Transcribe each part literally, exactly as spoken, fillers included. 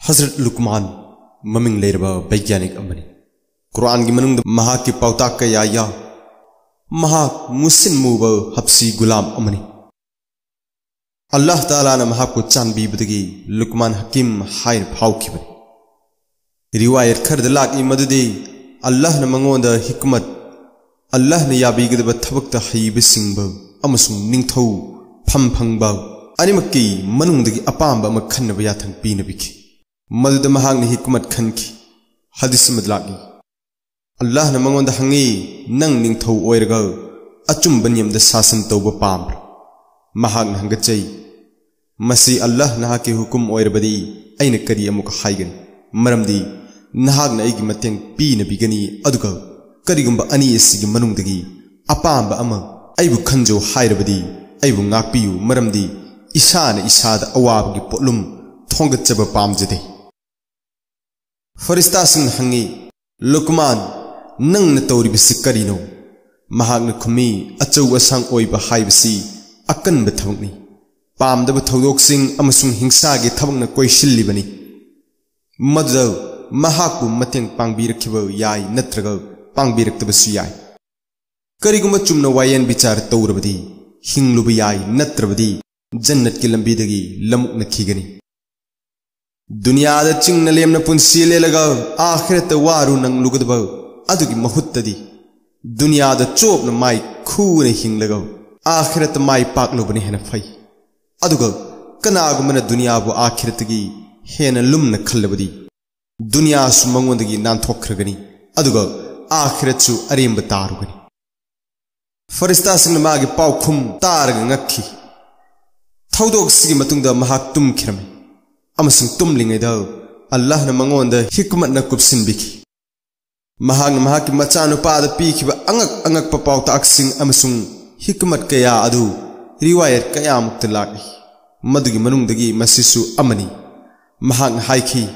ꯍꯖꯔꯠ ꯂꯨꯛꯃꯥꯟ ꯃꯃꯤꯡ ꯂꯩꯔꯕ ꯕꯩꯒ꯭ꯌꯥꯅꯤꯛ ꯑꯃꯅꯤ꯫ ꯀꯨꯔꯥꯟꯒꯤ ꯃꯅꯨꯡꯗ ꯃꯍꯥꯛꯀꯤ ꯄꯥꯎꯇꯥꯛ ꯀꯌꯥ ꯌꯥꯎ꯫ ꯃꯍꯥꯛ ꯃꯨꯁꯤꯟ ꯃꯨꯕ ꯍꯞꯁꯤ ꯒꯨꯂꯥꯝ ꯑꯃꯅꯤ꯫ ꯑꯜꯂꯥꯍ ꯇꯥꯂꯥꯅ ꯃꯍꯥꯛꯄꯨ ꯆꯥꯟꯕꯤꯕꯗꯒꯤ ꯂꯨꯛꯃꯥꯟ ꯍꯀꯤꯝ ꯍꯥꯏꯅ ꯐꯥꯎꯈꯤꯕꯅꯤ꯫ ꯔꯤꯋꯥꯌꯠ ꯈꯔꯗ ꯂꯥꯛꯏ ꯃꯗꯨꯗꯤ ꯑꯜꯂꯥꯍꯅ ꯃꯉꯣꯟꯗ ꯍꯤꯛꯃꯠ, ꯑꯜꯂꯥꯍꯅ ꯌꯥꯕꯤꯒꯗꯕ ꯊꯕꯛꯇ ꯍꯩꯕ ꯁꯤꯡꯕ ꯑꯃꯁꯨꯡ ꯅꯤꯡꯊꯧ ꯐꯝ ꯐꯪꯕ ꯑꯅꯤꯃꯛꯀꯤ ꯃꯅꯨꯡꯗꯒꯤ ꯑꯄꯥꯝꯕ ꯑꯃ ꯈꯟꯅꯕ ꯌꯥꯊꯪ ꯄꯤꯅꯕꯤꯈꯤ꯫ ꯃꯗꯨꯗ ꯃꯍꯥꯛꯅ ꯍꯤꯛꯃꯠ ꯈꯟꯈꯤ꯫ ꯍꯗꯤꯁ ꯑꯃꯗ ꯂꯥꯛꯏ, ꯑꯜꯂꯥꯍꯅ ꯃꯉꯣꯟꯗ ꯍꯪꯉꯤ, "ꯅꯪ ꯅꯤꯡꯊꯧ ꯑꯣꯏꯔꯒ ꯑꯆꯨꯝꯕ ꯅꯤꯌꯝꯗ ꯁꯥꯁꯟ ꯇꯧꯕ ꯄꯥꯝꯕ꯭ꯔꯥ?" ꯃꯍꯥꯛꯅ ꯍꯪꯒꯠꯆꯩ, "ꯃꯁꯤ ꯑꯜꯂꯥꯍ ꯅꯍꯥꯛꯀꯤ ꯍꯨꯀꯨꯝ ꯑꯣꯏꯔꯕꯗꯤ ꯑꯩꯅ ꯀꯔꯤ ꯑꯃꯨꯛ ꯍꯥꯏꯒꯅꯤ? ꯃꯔꯝꯗꯤ ꯅꯍꯥꯛꯅ ꯑꯩꯒꯤ ꯃꯇꯦꯡ ꯄꯤꯅꯕꯤꯒꯅꯤ, ꯑꯗꯨꯒ ꯀꯔꯤꯒꯨꯝꯕ ꯑꯅꯤ ꯑꯁꯤꯒꯤ ꯃꯅꯨꯡꯗꯒꯤ ꯑꯄꯥꯝꯕ ꯑꯃ ꯑꯩꯕꯨ ꯈꯟꯖꯧ ꯍꯥꯏꯔꯕꯗꯤ ꯑꯩꯕꯨ ꯉꯥꯛꯄꯤꯌꯨ, ꯃꯔꯝꯗꯤ ꯏꯁꯥꯅ ꯏꯁꯥꯗ ꯑꯋꯥꯕꯒꯤ ꯄꯣꯠꯂꯨꯝ ꯊꯣꯡꯒꯠꯆꯕ ꯄꯥꯝꯖꯗꯦ꯫" ꯐꯔꯤꯁꯇꯥꯁꯤꯡꯅ ꯍꯪꯉꯤ, "ꯂꯨꯛꯃꯥꯟ, ꯅꯪꯅ ꯇꯧꯔꯤꯕꯁꯤ ꯀꯔꯤꯅꯣ?" ꯃꯍꯥꯛꯅ ꯈꯨꯝꯃꯤ, "ꯑꯆꯧ ꯑꯁꯥꯡ ꯑꯣꯏꯕ ꯍꯥꯏꯕꯁꯤ ꯑꯀꯟꯕ ꯊꯕꯛꯅꯤ꯫ ꯄꯥꯝꯗꯕ ꯊꯧꯗꯣꯛꯁꯤꯡ ꯑꯃꯁꯨꯡ ꯍꯤꯡꯁꯥꯒꯤ ꯊꯕꯛꯅ ꯀꯣꯏꯁꯤꯜꯂꯤꯕꯅꯤ꯫ ꯃꯗꯨꯗ ꯃꯍꯥꯛꯄꯨ ꯃꯇꯦꯡ ꯄꯥꯡꯕꯤꯔꯛꯈꯤꯕ ꯌꯥꯏ ꯅꯠꯇ꯭ꯔꯒ ꯄꯥꯡꯕꯤꯔꯛꯇꯕꯁꯨ ꯌꯥꯏ꯫ ꯀꯔꯤꯒꯨꯝꯕ ꯆꯨꯝꯅ ꯋꯥꯌꯦꯟ ꯕꯤꯆꯥꯔ ꯇꯧꯔꯕꯗꯤ ꯍꯤꯡꯂꯨꯕ ꯌꯥꯏ, ꯅꯠꯇ꯭ꯔꯕꯗꯤ ꯖꯟꯅꯠꯀꯤ ꯂꯝꯕꯤꯗꯒꯤ ꯂꯃꯨꯛꯅꯈꯤꯒꯅꯤ꯫ ꯗꯨꯅꯤꯌꯥꯗ ꯆꯤꯡꯅ ꯂꯦꯝꯅ ꯄꯨꯟꯁꯤ ꯂꯦꯜꯂꯒ ꯑꯥꯈꯤꯔꯠꯇ ꯋꯥꯔꯨ ꯅꯪꯂꯨꯒꯗꯕ ꯑꯗꯨꯒꯤ ꯃꯍꯨꯠꯇꯗꯤ ꯗꯨꯅꯤꯌꯥꯗ ꯆꯣꯞꯅ ꯃꯥꯏ ꯈꯨꯅ ꯍꯤꯡꯂꯒ ꯑꯥꯈꯤꯔꯠꯇ ꯃꯥꯏ ꯄꯥꯛꯂꯨꯕꯅ ꯍꯦꯟꯅ ꯐꯩ꯫ ꯑꯗꯨꯒ ꯀꯅꯥꯒꯨꯝꯕꯅ ꯗꯨꯅꯤꯌꯥꯕꯨ ꯑꯥꯈꯤꯔꯠꯇꯒꯤ ꯍꯦꯟꯅ ꯂꯨꯝꯅ ꯈꯜꯂꯕꯗꯤ ꯗꯨꯅꯤꯌꯥꯁꯨ ꯃꯉꯣꯟꯗꯒꯤ ꯅꯥꯟꯊꯣꯛꯈ꯭ꯔꯒꯅꯤ, ꯑꯗꯨꯒ ꯑꯥꯈꯤꯔꯠꯁꯨ ꯑꯔꯦꯝꯕ ꯇꯥꯔꯨꯒꯅꯤ꯫ ꯐꯔꯤꯁꯇꯥꯁꯤꯡꯅ ꯃꯥꯒꯤ ꯄꯥꯎꯈꯨꯝ ꯇꯥꯔꯒ ꯉꯛꯈꯤ꯫ ꯊꯧꯗꯣꯛꯁꯤꯒꯤ ꯃꯇꯨꯡꯗ ꯃꯍꯥꯛ ꯇꯨꯝꯈꯤꯔꯝꯃꯤ, ꯑꯃꯁꯨꯡ ꯇꯨꯝꯂꯤꯉꯩꯗ ꯑꯜꯂꯥꯍꯅ ꯃꯉꯣꯟꯗ ꯍꯤꯛꯃꯠꯅ ꯀꯨꯞꯁꯤꯟꯕꯤꯈꯤ꯫ ꯃꯍꯥꯛꯅ ꯃꯍꯥꯛꯀꯤ ꯃꯆꯥꯅꯨꯄꯥꯗ ꯄꯤꯈꯤꯕ ꯑꯉꯛ ꯑꯉꯛꯄ ꯄꯥꯎꯇꯥꯛꯁꯤꯡ ꯑꯃꯁꯨꯡ ꯍꯤꯛꯃꯠ ꯀꯌꯥ ꯑꯗꯨ ꯔꯤꯋꯥꯌꯠ ꯀꯌꯥꯃꯨꯛꯇ ꯂꯥꯛꯂꯤ꯫ ꯃꯗꯨꯒꯤ ꯃꯅꯨꯡꯗꯒꯤ ꯃꯁꯤꯁꯨ ꯑꯃꯅꯤ꯫ ꯃꯍꯥꯛꯅ ꯍꯥꯏꯈꯤ,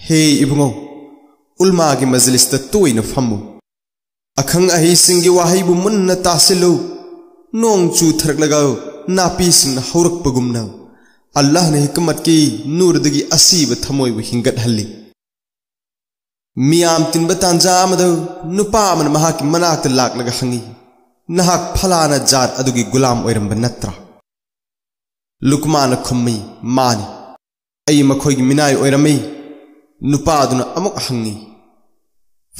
"ꯍꯦ ꯏꯕꯨꯡꯉꯣ, ꯎꯜꯃꯥꯒꯤ ꯃꯖꯂꯤꯁꯇ ꯇꯣꯏꯅ ꯐꯝꯃꯨ꯫ ꯑꯈꯪ ꯑꯍꯩꯁꯤꯡꯒꯤ ꯋꯥꯍꯩꯕꯨ ꯃꯨꯟꯅ ꯇꯥꯁꯤꯜꯂꯨ꯫ ꯅꯣꯡ ꯆꯨꯊꯔꯛꯂꯒ ꯅꯥꯄꯤꯁꯤꯡꯅ ꯍꯧꯔꯛꯄꯒꯨꯝꯅ, ꯑꯜꯂꯥꯍꯅ ꯍꯤꯀꯃꯠꯀꯤ ꯅꯨꯔꯗꯒꯤ ꯑꯁꯤꯕ ꯊꯃꯣꯏꯕꯨ ꯍꯤꯡꯒꯠꯍꯜꯂꯤ꯫ ꯃꯤꯌꯥꯝ ꯇꯤꯟꯕ ꯇꯥꯟꯖꯥ ꯑꯃꯗ ꯅꯨꯄꯥ ꯑꯃꯅ ꯃꯍꯥꯛꯀꯤ ꯃꯅꯥꯛꯇ ꯂꯥꯛꯂꯒ ꯍꯪꯉꯤ, "ꯅꯍꯥꯛ ꯐꯂꯥꯅ ꯖꯥꯠ ꯑꯗꯨꯒꯤ ꯒꯨꯂꯥꯝ ꯑꯣꯏꯔꯝꯕ ꯅꯠꯇ꯭ꯔꯥ?" ꯂꯨꯀꯃꯥꯟꯅ ꯈꯨꯝꯃꯤ, "ꯃꯥꯅꯤ, ꯑꯩ ꯃꯈꯣꯏꯒꯤ ꯃꯤꯅꯥꯏ ꯑꯣꯏꯔꯝꯃꯤ꯫" ꯅꯨꯄꯥ ꯑꯗꯨꯅ ꯑꯃꯨꯛ ꯍꯪꯉꯤ,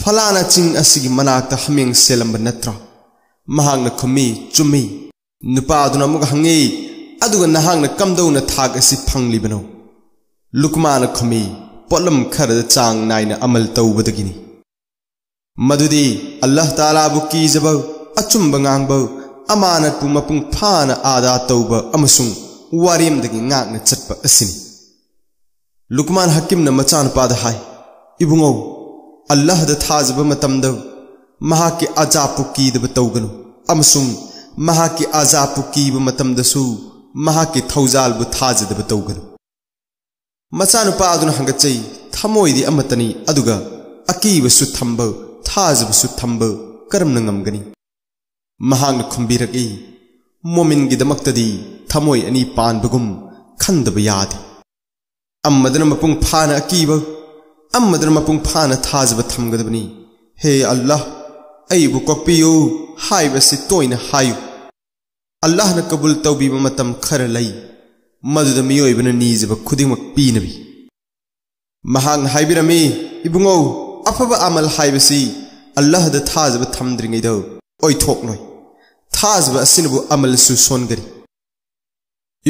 "ꯐꯂꯥꯅ ꯆꯤꯡ ꯑꯁꯤꯒꯤ ꯃꯅꯥꯛꯇ ꯍꯥꯃꯦꯡ ꯁꯦꯜꯂꯝꯕ ꯅꯠꯇ꯭ꯔꯥ?" ꯃꯍꯥꯛꯅ ꯈꯨꯝꯃꯤ, "ꯆꯨꯝꯃꯤ꯫" ꯅꯨꯄꯥ ꯑꯗꯨꯅ ꯑꯃꯨꯛ ꯍꯪꯉꯤ, "ꯑꯗꯨꯒ ꯅꯍꯥꯛꯅ ꯀꯝꯗꯧꯅ ꯊꯥꯛ ꯑꯁꯤ ꯐꯪꯂꯤꯕꯅꯣ?" ꯂꯨꯀꯃꯥꯟꯅ ꯈꯨꯝꯃꯤ, "ꯄꯣꯠꯂꯝ ꯈꯔꯗ ꯆꯥꯡ ꯅꯥꯏꯅ ꯑꯃꯜ ꯇꯧꯕꯗꯒꯤꯅꯤ꯫ ꯃꯗꯨꯗꯤ ꯑꯜꯂꯥꯍ ꯇꯥꯂꯥꯕꯨ ꯀꯤꯖꯕ, ꯑꯆꯨꯝꯕ ꯉꯥꯡꯕ, ꯑꯃꯥꯅꯠꯄꯨ ꯃꯄꯨꯡ ꯐꯥꯅ ꯑꯥꯗꯥ ꯇꯧꯕ ꯑꯃꯁꯨꯡ ꯋꯥꯔꯦꯝꯗꯒꯤ ꯉꯥꯛꯅ ꯆꯠꯄ ꯑꯁꯤꯅꯤ꯫" ꯂꯨꯀꯃꯥꯟ ꯍꯀꯤꯝꯅ ꯃꯆꯥꯅꯨꯄꯥꯗ ꯍꯥꯏ, "ꯏꯕꯨꯡꯉꯣ, ꯑꯜꯂꯥꯍꯗ ꯊꯥꯖꯕ ꯃꯇꯝꯗ ꯃꯍꯥꯛꯀꯤ ꯑꯖꯥꯕꯄꯨ ꯀꯤꯗꯕ ꯇꯧꯒꯅꯨ, ꯑꯃꯁꯨꯡ ꯃꯍꯥꯛꯀꯤ ꯑꯖꯥꯕꯄꯨ ꯀꯤꯕ ꯃꯇꯝꯗꯁꯨ ꯃꯍꯥꯛꯀꯤ ꯊꯧꯖꯥꯜꯕꯨ ꯊꯥꯖꯗꯕ ꯇꯧꯒꯅꯨ꯫" ꯃꯆꯥꯅꯨꯄꯥ ꯑꯗꯨꯅ ꯍꯪꯒꯠꯆꯩ, "ꯊꯃꯣꯏꯗꯤ ꯑꯃꯠꯇꯅꯤ, ꯑꯗꯨꯒ ꯑꯀꯤꯕꯁꯨ ꯊꯝꯕ, ꯊꯥꯖꯕꯁꯨ ꯊꯝꯕ ꯀꯔꯝꯅ ꯉꯝꯒꯅꯤ?" ꯃꯍꯥꯛꯅ ꯈꯨꯝꯕꯤꯔꯛꯏ, "ꯃꯣꯃꯤꯟꯒꯤꯗꯃꯛꯇꯗꯤ ꯊꯃꯣꯏ ꯑꯅꯤ ꯄꯥꯟꯕꯒꯨꯝ ꯈꯟꯗꯕ ꯌꯥꯗꯦ꯫ ꯑꯃꯗꯅ ꯃꯄꯨꯡ ꯐꯥꯅ ꯑꯀꯤꯕ, ꯑꯃꯗꯅ ꯃꯄꯨꯡ ꯐꯥꯅ ꯊꯥꯖꯕ ꯊꯝꯒꯗꯕꯅꯤ꯫ ꯍꯦ ꯑꯜꯂꯥꯍ, ꯑꯩꯕꯨ ꯀꯣꯛꯄꯤꯌꯨ ꯍꯥꯏꯕꯁꯤ ꯇꯣꯏꯅ ꯍꯥꯏꯌꯨ꯫ ꯑꯜꯂꯥꯍꯅ ꯀꯕꯨꯜ ꯇꯧꯕꯤꯕ ꯃꯇꯝ ꯈꯔ ꯂꯩ, ꯃꯗꯨꯗ ꯃꯤꯑꯣꯏꯕꯅ ꯅꯤꯖꯕ ꯈꯨꯗꯤꯡꯃꯛ ꯄꯤꯅꯕꯤ꯫" ꯃꯍꯥꯛꯅ ꯍꯥꯏꯕꯤꯔꯝꯃꯤ, "ꯏꯕꯨꯡꯉꯣ, ꯑꯐꯕ ꯑꯃꯜ ꯍꯥꯏꯕꯁꯤ ꯑꯜꯂꯥꯍꯗ ꯊꯥꯖꯕ ꯊꯝꯗ꯭ꯔꯤꯉꯩꯗ ꯑꯣꯏꯊꯣꯛꯂꯣꯏ꯫ ꯊꯥꯖꯕ ꯑꯁꯤꯅꯕꯨ ꯑꯃꯜꯁꯨ ꯁꯣꯟꯒꯅꯤ꯫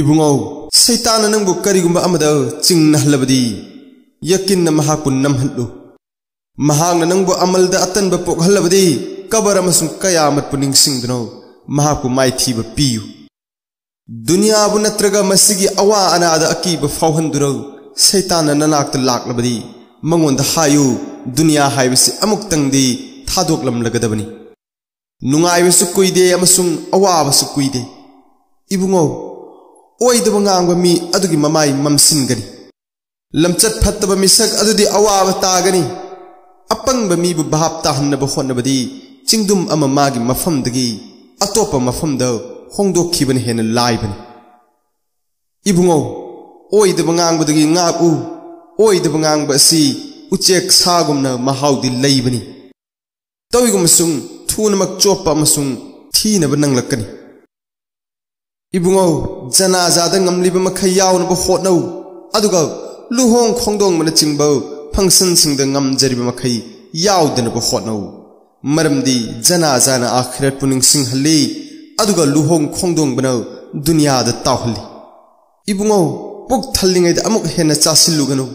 ꯏꯕꯨꯡꯉꯣ, ꯁꯩꯇꯥꯟꯅ ꯅꯪꯕꯨ ꯀꯔꯤꯒꯨꯝꯕ ꯑꯃꯗ ꯆꯤꯡꯅꯍꯜꯂꯕꯗꯤ, ꯌꯀꯤꯟꯅ ꯃꯍꯥꯛꯄꯨ ꯅꯝꯍꯜꯂꯨ꯫ ꯃꯍꯥꯛꯅ ꯅꯪꯕꯨ ꯑꯃꯜꯗ ꯑꯇꯟꯕ ꯄꯣꯛꯍꯜꯂꯕꯗꯤ, ꯀꯕꯔ ꯑꯃꯁꯨꯡ ꯀꯌꯥꯃꯠꯄꯨ ꯅꯤꯡꯁꯤꯡꯗꯨꯅ ꯃꯍꯥꯛꯄꯨ ꯃꯥꯏꯊꯤꯕ ꯄꯤꯌꯨ꯫ ꯗꯨꯅꯤꯌꯥꯕꯨ ꯅꯠꯇ꯭ꯔꯒ ꯃꯁꯤꯒꯤ ꯑꯋꯥ ꯑꯅꯥꯗ ꯑꯀꯤꯕ ꯐꯥꯎꯍꯟꯗꯨꯅ ꯁꯩꯇꯥꯟꯅ ꯅꯅꯥꯛꯇ ꯂꯥꯛꯂꯕꯗꯤ, ꯃꯉꯣꯟꯗ ꯍꯥꯏꯌꯨ, ꯗꯨꯅꯤꯌꯥ ꯍꯥꯏꯕꯁꯤ ꯑꯃꯨꯛꯇꯪꯗꯤ ꯊꯥꯗꯣꯛꯂꯝꯂꯒꯗꯕꯅꯤ꯫ ꯅꯨꯡꯉꯥꯏꯕꯁꯨ ꯀꯨꯏꯗꯦ ꯑꯃꯁꯨꯡ ꯑꯋꯥꯕꯁꯨ ꯀꯨꯏꯗꯦ꯫ ꯏꯕꯨꯡꯉꯣ, ꯑꯣꯏꯗꯕ ꯉꯥꯡꯕ ꯃꯤ ꯑꯗꯨꯒꯤ ꯃꯃꯥꯏ ꯃꯝꯁꯤꯟꯒꯅꯤ꯫ ꯂꯝꯆꯠ ꯐꯠꯇꯕ ꯃꯤꯁꯛ ꯑꯗꯨꯗꯤ ꯑꯋꯥꯕ ꯇꯥꯒꯅꯤ꯫ ꯑꯄꯪꯕ ꯃꯤꯕꯨ ꯚꯥꯞ ꯇꯥꯍꯟꯅꯕ ꯍꯣꯠꯅꯕꯗꯤ ꯆꯤꯡꯗꯨꯝ ꯑꯃ ꯃꯥꯒꯤ ꯃꯐꯝꯗꯒꯤ ꯑꯇꯣꯞꯄ ꯃꯐꯝꯗ ꯍꯣꯡꯗꯣꯛꯈꯤꯕꯅ ꯍꯦꯟꯅ ꯂꯥꯏꯕꯅꯤ꯫ ꯏꯕꯨꯡꯉꯣ, ꯑꯣꯏꯗꯕ ꯉꯥꯡꯕꯗꯒꯤ ꯉꯥꯛꯎ꯫ ꯑꯣꯏꯗꯕ ꯉꯥꯡꯕ ꯑꯁꯤ ꯎꯆꯦꯛ ꯁꯥꯒꯨꯝꯅ ꯃꯍꯥꯎꯗꯤ ꯂꯩꯕꯅꯤ꯫ ꯇꯧꯏꯒꯨꯝꯕꯁꯨꯡ ꯊꯨꯅꯃꯛ ꯆꯣꯞꯄ ꯑꯃꯁꯨꯡ ꯊꯤꯅꯕ ꯅꯪꯂꯛꯀꯅꯤ꯫ ꯏꯕꯨꯡꯉꯣ, ꯖꯅꯥꯖꯥꯗ ꯉꯝꯂꯤꯕ ꯃꯈꯩ ꯌꯥꯎꯅꯕ ꯍꯣꯠꯅꯧ, ꯑꯗꯨꯒ ꯂꯨꯍꯣꯡ ꯈꯣꯡꯗꯣꯡꯕꯅꯆꯤꯡꯕ functionꯁꯤꯡꯗ ꯉꯝꯖꯔꯤꯕ ꯃꯈꯩ ꯌꯥꯎꯗꯅꯕ ꯍꯣꯠꯅꯧ꯫ ꯃꯔꯝꯗꯤ ꯖꯅꯥꯖꯥꯅ ꯑꯥꯈꯤꯔꯠꯄꯨ ꯅꯤꯡꯁꯤꯡꯍꯜꯂꯤ, ꯑꯗꯨꯒ ꯂꯨꯍꯣꯡ ꯈꯣꯡꯗꯣꯡꯕꯅ ꯗꯨꯅꯤꯌꯥꯗ ꯇꯥꯎꯍꯜꯂꯤ꯫ ꯏꯕꯨꯡꯉꯣ, ꯄꯨꯛ ꯊꯜꯂꯤꯉꯩꯗ ꯑꯃꯨꯛ ꯍꯦꯟꯅ ꯆꯥꯁꯤꯜꯂꯨꯒꯅꯨ꯫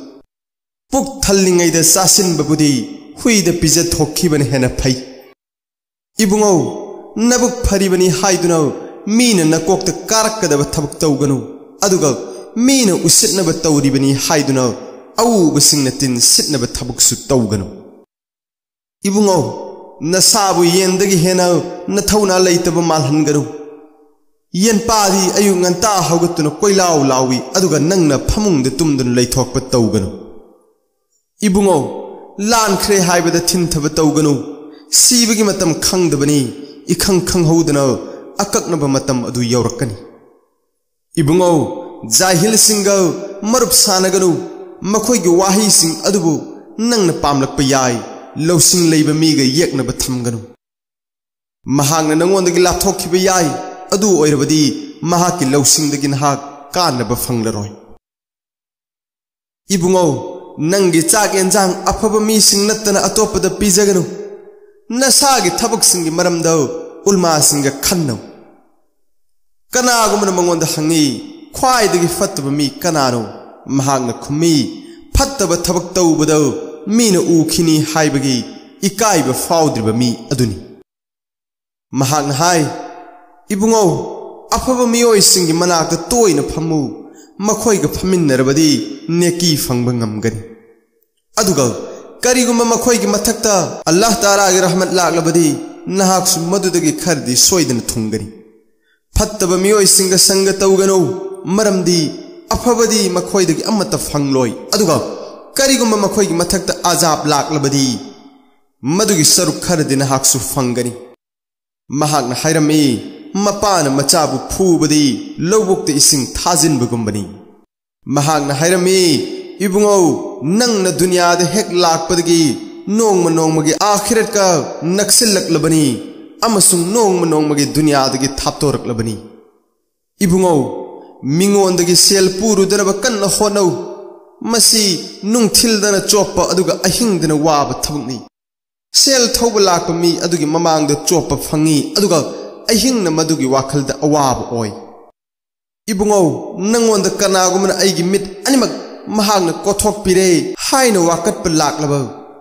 ꯄꯨꯛ ꯊꯜꯂꯤꯉꯩꯗ ꯆꯥꯁꯤꯟꯕꯕꯨꯗꯤ ꯍꯨꯏꯗ ꯄꯤꯖꯊꯣꯛꯈꯤꯕꯅ ꯍꯦꯟꯅ ꯐꯩ꯫ ꯏꯕꯨꯡꯉꯣ, ꯅꯕꯨꯛ ꯐꯔꯤꯕꯅꯤ ꯍꯥꯏꯗꯨꯅ ꯃꯤꯅ ꯅꯀꯣꯛꯇ ꯀꯥꯔꯛꯀꯗꯕ ꯊꯕꯛ ꯇꯧꯒꯅꯨ, ꯑꯗꯨꯒ ꯃꯤꯅ ꯎꯁꯤꯠꯅꯕ ꯇꯧꯔꯤꯕꯅꯤ ꯍꯥꯏꯗꯨꯅ ꯑꯎꯕꯁꯤꯡꯅ ꯇꯤꯟ ꯁꯤꯠꯅꯕ ꯊꯕꯛꯁꯨ ꯇꯧꯒꯅꯨ꯫ ꯏꯕꯨꯡꯉꯣ, ꯅꯁꯥꯕꯨ ꯌꯦꯟꯗꯒꯤ ꯍꯦꯟꯅ ꯅꯊꯧꯅꯥ ꯂꯩꯇꯕ ꯃꯥꯜꯍꯟꯒꯅꯨ꯫ ꯌꯦꯟꯄꯥꯗꯤ ꯑꯌꯨꯛ ꯉꯟꯇꯥ ꯍꯧꯒꯠꯇꯨꯅ ꯀꯣꯏꯂꯥꯎ ꯂꯥꯎꯏ, ꯑꯗꯨꯒ ꯅꯪꯅ ꯐꯃꯨꯡꯗ ꯇꯨꯝꯗꯨꯅ ꯂꯩꯊꯣꯛꯄ ꯇꯧꯒꯅꯨ꯫ ꯏꯕꯨꯡꯉꯣ, ꯂꯥꯟꯈ꯭ꯔꯦ ꯍꯥꯏꯕꯗ ꯊꯤꯟꯊꯕ ꯇꯧꯒꯅꯨ꯫ ꯁꯤꯕꯒꯤ ꯃꯇꯝ ꯈꯪꯗꯕꯅꯤ, ꯏꯈꯪ ꯈꯪꯍꯧꯗꯅ ꯑꯀꯛꯅꯕ ꯃꯇꯝ ꯑꯗꯨ ꯌꯧꯔꯛꯀꯅꯤ꯫ ꯏꯕꯨꯡꯉꯣ, ꯖꯥꯍꯤꯜꯁꯤꯡꯒ ꯃꯔꯨꯞ ꯁꯥꯟꯅꯒꯅꯨ꯫ ꯃꯈꯣꯏꯒꯤ ꯋꯥꯍꯩꯁꯤꯡ ꯑꯗꯨꯕꯨ ꯅꯪꯅ ꯄꯥꯝꯂꯛꯄ ꯌꯥꯏ꯫ ꯂꯧꯁꯤꯡ ꯂꯩꯕ ꯃꯤꯒ ꯌꯦꯛꯅꯕ ꯊꯝꯒꯅꯨ꯫ ꯃꯍꯥꯛꯅ ꯅꯉꯣꯟꯗꯒꯤ ꯂꯥꯞꯊꯣꯛꯈꯤꯕ ꯌꯥꯏ꯫ ꯑꯗꯨ ꯑꯣꯏꯔꯕꯗꯤ ꯃꯍꯥꯛꯀꯤ ꯂꯧꯁꯤꯡꯗꯒꯤ ꯅꯍꯥꯛ ꯀꯥꯟꯅꯕ ꯐꯪꯂꯔꯣꯏ꯫ ꯏꯕꯨꯡꯉꯣ, ꯅꯪꯒꯤ ꯆꯥꯛ ꯌꯦꯟꯖꯥꯡ ꯑꯐꯕ ꯃꯤꯁꯤꯡ ꯅꯠꯇꯅ ꯑꯇꯣꯞꯄꯗ ꯄꯤꯖꯒꯅꯨ꯫ ꯅꯁꯥꯒꯤ ꯊꯕꯛꯁꯤꯡꯒꯤ ꯃꯔꯝꯗ ꯎꯜꯃꯥꯁꯤꯡꯒ ꯈꯟꯅꯧ꯫ ꯀꯅꯥꯒꯨꯝꯕꯅ ꯃꯉꯣꯟꯗ ꯍꯪꯉꯤ, "ꯈ꯭ꯋꯥꯏꯗꯒꯤ ꯐꯠꯇꯕ ꯃꯤ ꯀꯅꯥꯅꯣ?" ꯃꯍꯥꯛꯅ ꯈꯨꯝꯃꯤ, "ꯐꯠꯇꯕ ꯊꯕꯛ ꯇꯧꯕꯗ ꯃꯤꯅ ꯎꯈꯤꯅꯤ ꯍꯥꯏꯕꯒꯤ ꯏꯀꯥꯏꯕ ꯐꯥꯎꯗ꯭ꯔꯤꯕ ꯃꯤ ꯑꯗꯨꯅꯤ"꯫ ꯃꯍꯥꯛꯅ ꯍꯥꯏ, "ꯏꯕꯨꯡꯉꯣ, ꯑꯐꯕ ꯃꯤꯑꯣꯏꯁꯤꯡꯒꯤ ꯃꯅꯥꯛꯇ ꯇꯣꯏꯅ ꯐꯝꯃꯨ꯫ ꯃꯈꯣꯏꯒ ꯐꯝꯃꯤꯟꯅꯔꯕꯗꯤ ꯅꯦꯀꯤ ꯐꯪꯕ ꯉꯝꯒꯅꯤ꯫ ꯑꯗꯨꯒ ꯀꯔꯤꯒꯨꯝꯕ ꯃꯈꯣꯏꯒꯤ ꯃꯊꯛꯇ ꯑꯜꯂꯥꯍ ꯇꯥꯂꯥꯒꯤ ꯔꯍꯃꯠ ꯂꯥꯛꯂꯕꯗꯤ, ꯅꯍꯥꯛꯁꯨ ꯃꯗꯨꯗꯒꯤ ꯈꯔꯗꯤ ꯁꯣꯏꯗꯅ ꯊꯨꯡꯒꯅꯤ꯫ ꯐꯠꯇꯕ ꯃꯤꯑꯣꯏꯁꯤꯡꯒ ꯁꯪꯒ ꯇꯧꯒꯅꯨ, ꯃꯔꯝꯗꯤ ꯑꯐꯕꯗꯤ ꯃꯈꯣꯏꯗꯒꯤ ꯑꯃꯠꯇ ꯐꯪꯂꯣꯏ꯫ ꯑꯗꯨꯒ ꯀꯔꯤꯒꯨꯝꯕ ꯃꯈꯣꯏꯒꯤ ꯃꯊꯛꯇ ꯑꯖꯥꯕ ꯂꯥꯛꯂꯕꯗꯤ, ꯃꯗꯨꯒꯤ ꯁꯔꯨꯛ ꯈꯔꯗꯤ ꯅꯍꯥꯛꯁꯨ ꯐꯪꯒꯅꯤ"꯫ ꯃꯍꯥꯛꯅ ꯍꯥꯏꯔꯝꯃꯤ, ꯃꯄꯥꯅ ꯃꯆꯥꯕꯨ ꯐꯨꯕꯗꯤ ꯂꯧꯕꯨꯛꯇ ꯏꯁꯤꯡ ꯊꯥꯖꯤꯟꯕꯒꯨꯝꯕꯅꯤ꯫ ꯃꯍꯥꯛꯅ ꯍꯥꯏꯔꯝꯃꯤ, "ꯏꯕꯨꯡꯉꯣ, ꯅꯪꯅ ꯗꯨꯅꯤꯌꯥꯗ ꯍꯦꯛ ꯂꯥꯛꯄꯗꯒꯤ ꯅꯣꯡꯃ ꯅꯣꯡꯃꯒꯤ ꯑꯥꯈꯤꯔꯠꯀ ꯅꯛꯁꯤꯜꯂꯛꯂꯕꯅꯤ ꯑꯃꯁꯨꯡ ꯅꯣꯡꯃ ꯅꯣꯡꯃꯒꯤ ꯗꯨꯅꯤꯌꯥꯗꯒꯤ ꯊꯥꯞꯇꯣꯔꯛꯂꯕꯅꯤ꯫ ꯏꯕꯨꯡꯉꯣ, ꯃꯤꯉꯣꯟꯗꯒꯤ ꯁꯦꯜ ꯄꯨꯔꯨꯗꯅꯕ ꯀꯟꯅ ꯍꯣꯠꯅꯧ꯫ ꯃꯁꯤ ꯅꯨꯡꯊꯤꯜꯗꯅ ꯆꯣꯞꯄ ꯑꯗꯨꯒ ꯑꯍꯤꯡꯗꯅ ꯋꯥꯕ ꯊꯕꯛꯅꯤ꯫ ꯁꯦꯜ ꯊꯧꯕ ꯂꯥꯛꯄ ꯃꯤ ꯑꯗꯨꯒꯤ ꯃꯃꯥꯡꯗ ꯆꯣꯞꯄ ꯐꯪꯏ, ꯑꯗꯨꯒ ꯑꯍꯤꯡꯅ ꯃꯗꯨꯒꯤ ꯋꯥꯈꯜꯗ ꯑꯋꯥꯕ ꯑꯣꯏ꯫ ꯏꯕꯨꯡꯉꯣ, ꯅꯪꯉꯣꯟꯗ ꯀꯅꯥꯒꯨꯝꯕꯅ ꯑꯩꯒꯤ ꯃꯤꯠ ꯑꯅꯤꯃꯛ ꯃꯍꯥꯛꯅ ꯀꯣꯊꯣꯛꯄꯤꯔꯦ ꯍꯥꯏꯅ ꯋꯥꯀꯠꯄ ꯂꯥꯛꯂꯕ,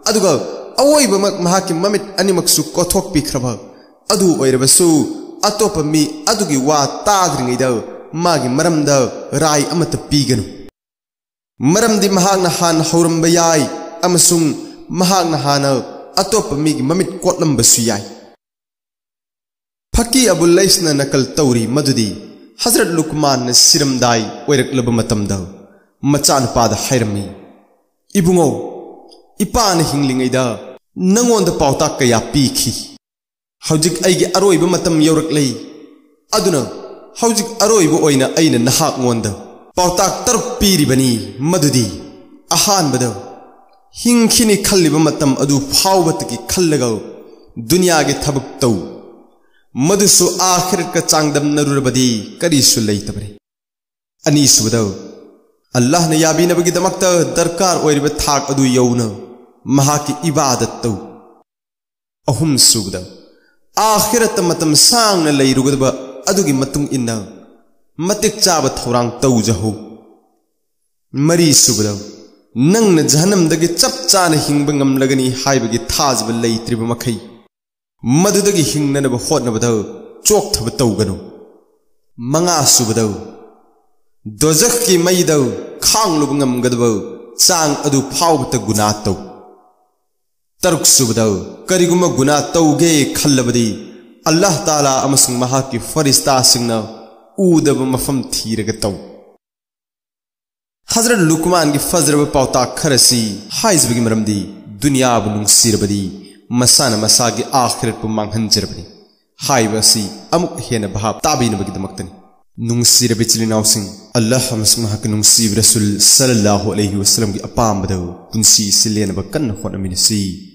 ꯑꯗꯨꯒ ꯑꯋꯣꯏꯕꯃꯛ ꯃꯍꯥꯛꯀꯤ ꯃꯃꯤꯠ ꯑꯅꯤꯃꯛꯁꯨ ꯀꯣꯊꯣꯛꯄꯤꯈ꯭ꯔꯕ, ꯑꯗꯨ ꯑꯣꯏꯔꯕꯁꯨ ꯑꯇꯣꯞꯄ ꯃꯤ ꯑꯗꯨꯒꯤ ꯋꯥ ꯇꯥꯗ꯭ꯔꯤꯉꯩꯗ ꯃꯥꯒꯤ ꯃꯔꯝꯗ ꯔꯥꯏ ꯑꯃꯠꯇ ꯄꯤꯒꯅꯨ꯫ ꯃꯔꯝꯗꯤ ꯃꯍꯥꯛꯅ ꯍꯥꯟꯅ ꯍꯧꯔꯝꯕ ꯌꯥꯏ ꯑꯃꯁꯨꯡ ꯃꯍꯥꯛꯅ ꯍꯥꯟꯅ ꯑꯇꯣꯞꯄ ꯃꯤꯒꯤ ꯃꯃꯤꯠ ꯀꯣꯠꯂꯝꯕꯁꯨ ꯌꯥꯏ꯫" ꯐꯀꯤ ꯑꯕꯨ ꯂꯩꯁꯅ ꯅꯀꯜ ꯇꯧꯔꯤ ꯃꯗꯨꯗꯤ ꯍꯖꯔꯠ ꯂꯨꯀꯃꯥꯟꯅ ꯁꯤꯔꯝꯗꯥꯏ ꯑꯣꯏꯔꯛꯂꯕ ꯃꯇꯝꯗ ꯃꯆꯥꯅꯨꯄꯥꯗ ꯍꯥꯏꯔꯝꯃꯤ, "ꯏꯕꯨꯡꯉꯣ, ꯏꯄꯥꯅ ꯍꯤꯡꯂꯤꯉꯩꯗ ꯅꯉꯣꯟꯗ ꯄꯥꯎꯇꯥꯛ ꯀꯌꯥ ꯄꯤꯈꯤ꯫ ꯍꯧꯖꯤꯛ ꯑꯩꯒꯤ ꯑꯔꯣꯏꯕ ꯃꯇꯝ ꯌꯧꯔꯛꯂꯦ꯫ ꯑꯗꯨꯅ ꯍꯧꯖꯤꯛ ꯑꯔꯣꯏꯕ ꯑꯣꯏꯅ ꯑꯩꯅ ꯅꯍꯥꯛꯉꯣꯟꯗ ꯄꯥꯎꯇꯥꯛ ꯇꯔꯨꯛ ꯄꯤꯔꯤꯕꯅꯤ, ꯃꯗꯨꯗꯤ ꯑꯍꯥꯟꯕꯗ, ꯍꯤꯡꯈꯤꯅꯤ ꯈꯜꯂꯤꯕ ꯃꯇꯝ ꯑꯗꯨ ꯐꯥꯎꯕꯇꯒꯤ ꯈꯜꯂꯒ ꯗꯨꯅꯤꯌꯥꯒꯤ ꯊꯕꯛ ꯇꯧ꯫ ꯃꯗꯨꯁꯨ ꯑꯥꯈꯤꯔꯠꯀ ꯆꯥꯡꯗꯝꯅꯔꯨꯔꯕꯗꯤ ꯀꯔꯤꯁꯨ ꯂꯩꯇꯕꯅꯤ꯫ ꯑꯅꯤꯁꯨꯕꯗ, ꯑꯜꯂꯥꯍꯅ ꯌꯥꯕꯤꯅꯕꯒꯤꯗꯃꯛꯇ ꯗꯔꯀꯥꯔ ꯑꯣꯏꯔꯤꯕ ꯊꯥꯛ ꯑꯗꯨ ꯌꯧꯅ ꯃꯍꯥꯛꯀꯤ ꯏꯕꯥꯗꯠ ꯇꯧ꯫ ꯑꯍꯨꯝꯁꯨꯕꯗ, ꯑꯥꯈꯤꯔꯠꯇ ꯃꯇꯝ ꯁꯥꯡꯅ ꯂꯩꯔꯨꯒꯗꯕ ꯑꯗꯨꯒꯤ ꯃꯇꯨꯡ ꯏꯟꯅ ꯃꯇꯤꯛ ꯆꯥꯕ ꯊꯧꯔꯥꯡ ꯇꯧꯖꯍꯧ꯫ ꯃꯔꯤꯁꯨꯕꯗ, ꯅꯪꯅ ꯖꯍꯟꯅꯝꯗꯒꯤ ꯆꯞ ꯆꯥꯅ ꯍꯤꯡꯕ ꯉꯝꯂꯒꯅꯤ ꯍꯥꯏꯕꯒꯤ ꯊꯥꯖꯕ ꯂꯩꯇ꯭ꯔꯤꯕ ꯃꯈꯩ, ꯃꯗꯨꯗꯒꯤ ꯍꯤꯡꯅꯅꯕ ꯍꯣꯠꯅꯕꯗ ꯆꯣꯛꯊꯕ ꯇꯧꯒꯅꯨ꯫ ꯃꯉꯥꯁꯨꯕꯗ, ꯗꯣꯖꯈꯀꯤ ꯃꯩꯗ ꯈꯥꯡꯂꯨꯕ ꯉꯝꯒꯗꯕ ꯆꯥꯡ ꯑꯗꯨ ꯐꯥꯎꯕꯇ ꯒꯨꯅꯥ ꯇꯧ꯫ ꯇꯔꯨꯛꯁꯨꯕꯗ, ꯀꯔꯤꯒꯨꯝꯕ ꯒꯨꯅꯥ ꯇꯧꯒꯦ ꯈꯜꯂꯕꯗꯤ ꯑꯜꯂꯥꯍ ꯇꯥꯂꯥ ꯑꯃꯁꯨꯡ ꯃꯍꯥꯛꯀꯤ ꯐꯔꯤꯁꯇꯥꯁꯤꯡꯅ ꯎꯗꯕ ꯃꯐꯝ ꯊꯤꯔꯒ ꯇꯧ꯫ ꯍꯖꯔꯠ ꯂꯨꯀꯃꯥꯟꯒꯤ ꯐꯖꯔꯕ ꯄꯥꯎꯇꯥꯛ ꯈꯔꯁꯤ ꯍꯥꯏꯖꯕꯒꯤ ꯃꯔꯝꯗꯤ ꯗꯨꯅꯤꯌꯥꯕꯨ ꯅꯨꯡꯁꯤꯔꯕꯗꯤ ꯃꯁꯥꯅ ꯃꯁꯥꯒꯤ ꯑꯥꯈꯤꯔꯠꯄꯨ ꯃꯥꯡꯍꯟꯖꯔꯕꯅꯤ꯫ ꯍꯥꯏꯕ ꯑꯁꯤ ꯑꯃꯨꯛ ꯍꯦꯟꯅ ꯚꯥꯞ ꯇꯥꯕꯤꯅꯕꯒꯤꯗꯃꯛꯇꯅꯤ꯫ ꯅꯨꯡꯁꯤꯔꯕ ꯏꯆꯤꯜ ꯏꯅꯥꯎꯁꯤꯡ, ꯑꯜꯂꯥꯍ ꯑꯃꯁꯨꯡ ꯃꯍꯥꯛꯀꯤ ꯅꯨꯡꯁꯤꯕ ꯔꯁꯨꯜ ꯁꯜꯂꯜꯂꯥꯍꯨ ꯑꯂꯩꯍꯤ ꯋꯁꯜꯂꯝꯒꯤ ꯑꯄꯥꯝꯕꯗ ꯄꯨꯟꯁꯤ ꯑꯁꯤ ꯂꯦꯟꯅꯕ ꯀꯟꯅ ꯍꯣꯠꯅꯃꯤꯟꯅꯁꯤ꯫